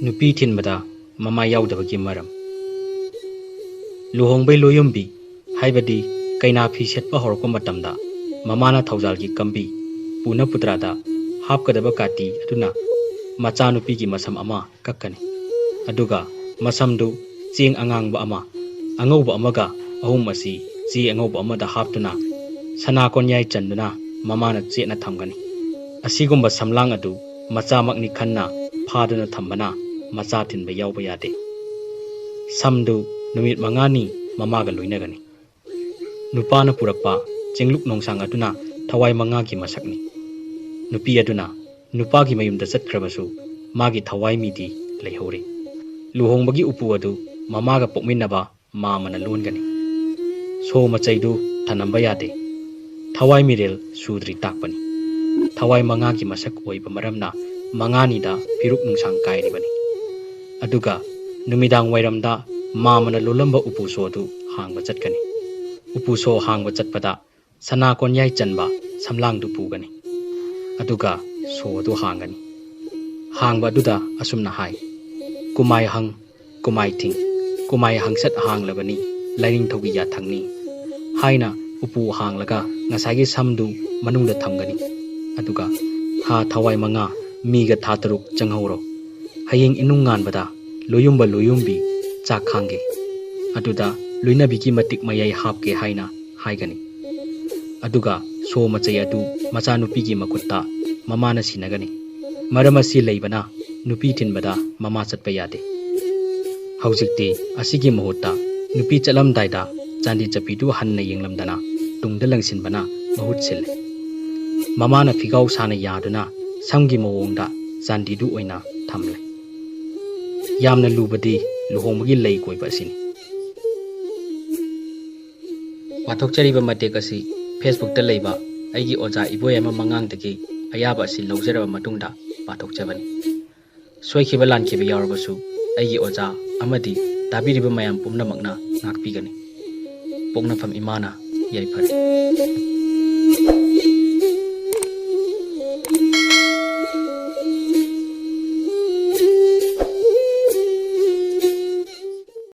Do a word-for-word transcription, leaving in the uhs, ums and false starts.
ꯅꯨꯄꯤ ꯊꯤꯟꯕꯗ ꯃꯃꯥ ꯌꯥꯎꯗꯕꯒꯤ ꯃꯔꯝ꯫ ꯂꯨꯍꯣꯡꯕꯩ ꯂꯣꯌꯨꯝꯕꯤ, ꯍꯥꯏꯕꯗꯤ ꯀꯩꯅꯥ ꯐꯤ ꯁꯦꯠꯄ ꯍꯧꯔꯛꯄ ꯃꯇꯝꯗ, ꯃꯃꯥꯅ ꯊꯧꯖꯥꯜꯒꯤ ꯀꯝꯕꯤ, ꯄꯨꯅ ꯄꯨꯇ꯭ꯔꯥꯗ ꯍꯥꯞꯀꯗꯕ ꯀꯥꯇꯤ ꯑꯗꯨꯅ ꯃꯆꯥꯅꯨꯄꯤꯒꯤ ꯃꯁꯝ ꯑꯃ ꯀꯛꯀꯅꯤ꯫ ꯑꯗꯨꯒ ꯃꯁꯝꯗꯨ ꯆꯦꯡ ꯑꯉꯥꯡꯕ ꯑꯃ, ꯑꯉꯧꯕ ꯑꯃꯒ ꯑꯍꯨꯝ ꯑꯁꯤ ꯆꯦ ꯑꯉꯧꯕ ꯑꯃꯗ ꯍꯥꯞꯇꯨꯅ ꯁꯅꯥ ꯀꯣꯟꯌꯥꯏ ꯆꯟꯗꯨꯅ ꯃꯃꯥꯅ ꯆꯦꯠꯅ ꯊꯝꯒꯅꯤ꯫ ꯑꯁꯤꯒꯨꯝꯕ ꯁꯝꯂꯥꯡ ꯑꯗꯨ ꯃꯆꯥꯃꯛꯅꯤ ꯈꯟꯅ ꯐꯥꯗꯨꯅ ꯊꯝꯕꯅ ꯃꯆꯥ ꯊꯤꯟꯕ ꯌꯥꯎꯕ ꯌꯥꯗꯦ꯫ ꯁꯝꯗꯨ ꯅꯨꯃꯤꯠ ꯃꯉꯥꯅꯤ ꯃꯃꯥꯒ ꯂꯣꯏꯅꯒꯅꯤ꯫ ꯅꯨꯄꯥꯅ ꯄꯨꯔꯛꯄ ꯆꯤꯡꯂꯨꯛ ꯅꯣꯡꯁꯥꯡ ꯑꯗꯨꯅ ꯊꯋꯥꯏ ꯃꯉꯥꯒꯤ ꯃꯁꯛꯅꯤ꯫ ꯅꯨꯄꯤ ꯑꯗꯨꯅ ꯅꯨꯄꯥꯒꯤ ꯃꯌꯨꯝꯗ ꯆꯠꯈ꯭ꯔꯕꯁꯨ ꯃꯥꯒꯤ ꯊꯋꯥꯏ ꯃꯤꯗꯤ ꯂꯩꯍꯧꯔꯤ꯫ ꯂꯨꯍꯣꯡꯕꯒꯤ ꯎꯄꯨ ꯑꯗꯨ ꯃꯃꯥꯒ ꯄꯣꯛꯃꯤꯟꯅꯕ ꯃꯥꯃꯅ ꯂꯣꯟꯒꯅꯤ꯫ ꯁꯣ ꯃꯆꯩꯗꯨ ꯊꯅꯝꯕ ꯌꯥꯗꯦ꯫ ꯊꯋꯥꯏ ꯃꯤꯔꯦꯜ ꯁꯨꯗ꯭ꯔꯤ ꯇꯥꯛꯄꯅꯤ꯫ ꯊꯋꯥꯏ ꯃꯉꯥꯒꯤ ꯃꯁꯛ ꯑꯣꯏꯕ ꯃꯔꯝꯅ ꯃꯉꯥꯅꯤꯗ ꯐꯤꯔꯨꯛ ꯅꯨꯡꯁꯥꯡ ꯀꯥꯏꯔꯤꯕꯅꯤ꯫ ꯑꯗꯨꯒ ꯅꯨꯃꯤꯗꯥꯡ ꯋꯥꯏꯔꯝꯗ ꯃꯥꯃꯅ ꯂꯣꯜꯂꯝꯕ ꯎꯄꯨ ꯁꯣꯗꯨ ꯍꯥꯡꯕ ꯆꯠꯀꯅꯤ꯫ ꯎꯄꯨ ꯁꯣ ꯍꯥꯡꯕ ꯆꯠꯄꯗ ꯁꯅꯥ ꯀꯣꯟꯌꯥꯏ ꯆꯟꯕ ꯁꯝꯂꯥꯡꯗꯨ ꯄꯨꯒꯅꯤ꯫ ꯑꯗꯨꯒ ꯁꯣ ꯑꯗꯨ ꯍꯥꯡꯒꯅꯤ꯫ ꯍꯥꯡꯕ ꯑꯗꯨꯗ ꯑꯁꯨꯝꯅ ꯍꯥꯏ, "ꯀꯨꯃꯥꯏ ꯍꯪ, ꯀꯨꯃꯥꯏ ꯊꯤꯡ, ꯀꯨꯃꯥꯏ ꯍꯪꯁꯠ ꯍꯥꯡꯂꯕꯅꯤ, ꯂꯥꯏꯅꯤꯡꯊꯧꯒꯤ ꯌꯥꯊꯪꯅꯤ" ꯍꯥꯏꯅ ꯎꯄꯨ ꯍꯥꯡꯂꯒ ꯉꯁꯥꯏꯒꯤ ꯁꯝꯗꯨ ꯃꯅꯨꯡꯗ ꯊꯝꯒꯅꯤ꯫ ꯑꯗꯨꯒ, "ꯍꯥ ꯊꯋꯥꯏ ꯃꯉꯥ, ꯃꯤꯒ ꯊꯥ ꯇꯔꯨꯛ ꯆꯪꯍꯧꯔꯣ꯫ ꯍꯌꯦꯡ ꯏꯅꯨꯡ ꯉꯥꯟꯕꯗ ꯂꯣꯌꯨꯝꯕ ꯂꯣꯌꯨꯝꯕꯤ ꯆꯥꯛ ꯈꯥꯡꯒꯦ꯫ ꯑꯗꯨꯗ ꯂꯣꯏꯅꯕꯤꯒꯤ ꯃꯇꯤꯛ ꯃꯌꯥꯏ ꯍꯥꯞꯀꯦ" ꯍꯥꯏꯅ ꯍꯥꯏꯒꯅꯤ꯫ ꯑꯗꯨꯒ ꯁꯣ ꯃꯆꯩ ꯑꯗꯨ ꯃꯆꯥꯅꯨꯄꯤꯒꯤ ꯃꯈꯨꯠꯇ ꯃꯃꯥꯅ ꯁꯤꯟꯅꯒꯅꯤ꯫ ꯃꯔꯝ ꯑꯁꯤ ꯂꯩꯕꯅ ꯅꯨꯄꯤ ꯊꯤꯟꯕꯗ ꯃꯃꯥ ꯆꯠꯄ ꯌꯥꯗꯦ꯫ ꯍꯧꯖꯤꯛꯇꯤ ꯑꯁꯤꯒꯤ ꯃꯍꯨꯠꯇ ꯅꯨꯄꯤ ꯆꯠꯂꯝꯗꯥꯏꯗ ꯆꯥꯟꯗꯤ ꯆꯠꯄꯤꯗꯨ ꯍꯟꯅ ꯌꯦꯡꯂꯝꯗꯅ ꯇꯨꯡꯗ ꯂꯪꯁꯤꯟꯕꯅ ꯃꯍꯨꯠ ꯁꯤꯜꯂꯦ꯫ ꯃꯃꯥꯅ ꯐꯤꯒꯥꯎ ꯁꯥꯅ ꯌꯥꯗꯨꯅ ꯁꯝꯒꯤ ꯃꯑꯣꯡꯗ ꯆꯥꯟꯗꯤꯗꯨ ꯑꯣꯏꯅ ꯊꯝꯂꯦ꯫ ꯌꯥꯝꯅ ꯂꯨꯕꯗꯤ ꯂꯨꯍꯣꯡꯕꯒꯤ ꯂꯩ ꯀꯣꯏꯕ ꯑꯁꯤꯅꯤ꯫ ꯄꯥꯊꯣꯛꯆꯔꯤꯕ ꯃꯇꯦꯛ ꯑꯁꯤ Facebook-ꯇ ꯂꯩꯕ ꯑꯩꯒꯤ ꯑꯣꯖꯥ ꯏꯕꯣꯌꯥꯏꯃ ꯃꯉꯥꯡꯗꯒꯤ ꯑꯌꯥꯕ ꯑꯁꯤ ꯂꯧꯖꯔꯕ ꯃꯇꯨꯡꯗ ꯄꯥꯊꯣꯛꯆꯕꯅꯤ꯫ ꯁꯣꯏꯈꯤꯕ ꯂꯥꯟꯈꯤꯕ ꯌꯥꯎꯔꯕꯁꯨ ꯑꯩꯒꯤ ꯑꯣꯖꯥ ꯑꯃꯗꯤ ꯇꯥꯕꯤꯔꯤꯕ ꯃꯌꯥꯝ ꯄꯨꯝꯅꯃꯛꯅ ꯉꯥꯛꯄꯤꯒꯅꯤ꯫ ꯄꯣꯛꯅꯐꯝ ꯏꯃꯥꯅ ꯌꯥꯏꯐꯔꯦ꯫